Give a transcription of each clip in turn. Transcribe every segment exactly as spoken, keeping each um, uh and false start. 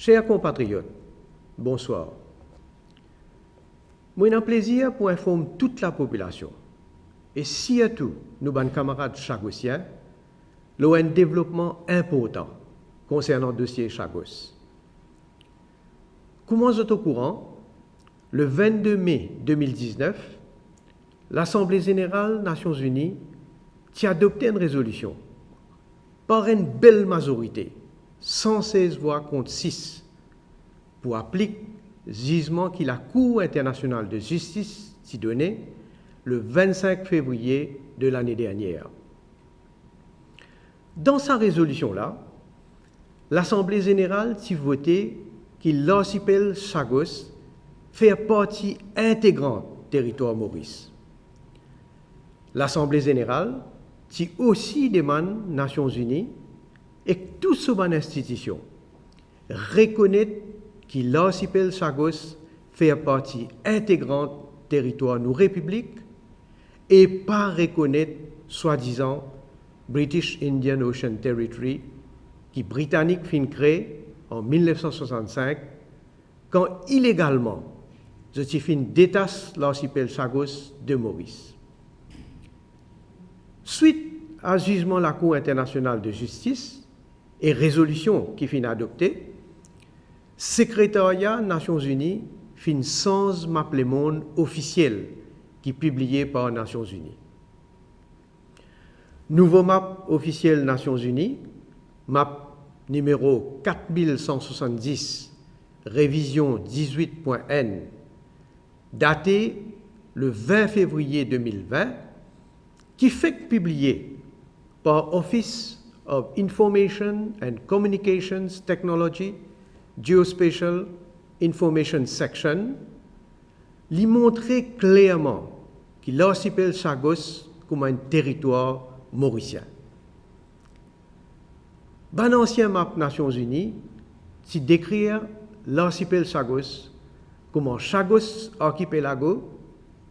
Ser konpatriot, bonswar. Mo ena plezir pou inform tou lapopilasion, e sirtou nou bann kamarad Chagosien, lor enn devlopman inportan konsernan dosie Chagos. Kouma zot okouran, le vennde me de mil diznef, Lasanble Zeneral Nasion Zini ti adopte enn rezolision par enn bel mazorite, san sez vwa kont sis, pou aplik zizman ki Lakour Internasional de Zistis ti done le vennsink fevriye de lane dernier. Dan sa rezolision la, Lasanble Zeneral ti vote ki larsipel Chagos fer parti integran teritwar Moris. Lasanble Zeneral ti osi demann Nasion Zini ek tou so bann institision rekonet ki larsipel Chagos fer parti integran teritwar nou repiblik e pa rekonet swadizan British Indian Ocean Territory ki Britanik finn kree an mil nef san swasann-sink, kan ilegalman zot ti finn detas larsipel Chagos de Moris. Swit a zizman Lakour Internasional de Zistis e rezolision ki finn adopte, Sekretarya Nasion Zini finn sanz map lemond ofisiel ki pibliye par Nasion Zini. Nouvo map ofisiel Nasion Zini, map nimero kat mil san swasann-dis, revizion dizwit pwin enn, date le vin fevriye de mil vin, ki fek pibliye par Office of Information and Communications Technology, Geospatial Information Section, li montre klerman ki larsipel Chagos kouma enn teritwar morisien. Bann ansien map Nasion Zini ti dekrir larsipel Chagos kouma Chagos Archipelago,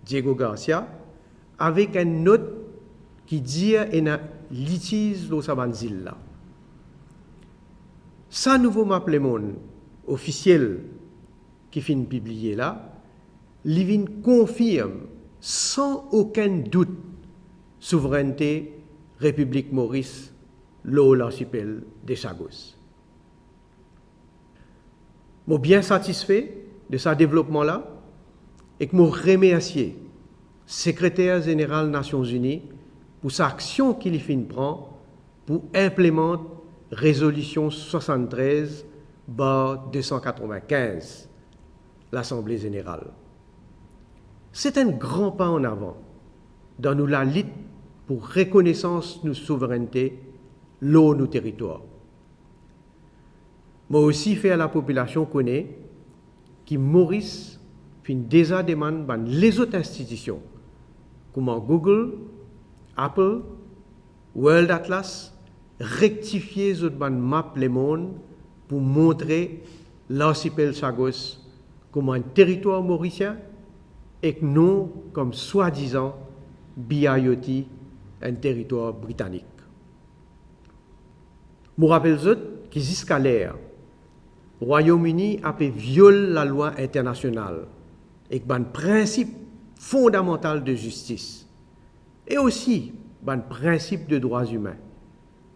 Diego Garcia, avek enn not ki dir ena litiz lor sa bann zil la. Sa nouvo map lemond ofisiel ki finn pibliye la, li vinn konfirm san okenn dout souverennte Repiblik Moris lor larsipel de Chagos. Mo bien satisfe de sa devlopman la ek mo remersie Sekreter Zeneral Nasion Zini pou sa aksion ki li finn pran pou inplemant rezolision swasann-trez bar de san katrovin-kinz Lasanble Zeneral. Se enn gran pa an avan dan nou lalit pou rekonesans nou souverennte lor nou teritwar. Mo osi fer lapopilasion kone ki Moris finn deza demann bann lezot institision, kouma Google, Apple, World Atlas, rektifie zot bann map lemond pou montre larsipel Chagos kouma enn teritwar morisien ek non kom swadizan B I O T, enn teritwar britanik. Mo rapel zot ki ziska ler, Rwayom Ini ape viol lalwa internasional ek bann prinsip fondamantal de zistis, e osi bann prinsip de drwa imin,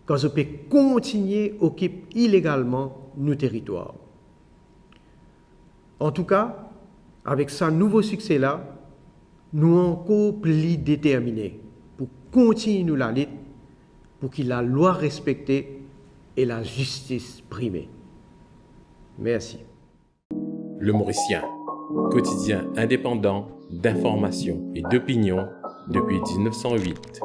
kan zot pe kontigne okip ilegalman nou teritwar. Antouka, avek sa nouvo sikse la, nou ankor pli determine pou kontign nou lalit pou ki lalwa respekte e lazistis prime. Mersi. Le Morisien, quotidien indépendant d'information et d'opinion depuis dix-neuf cent huit.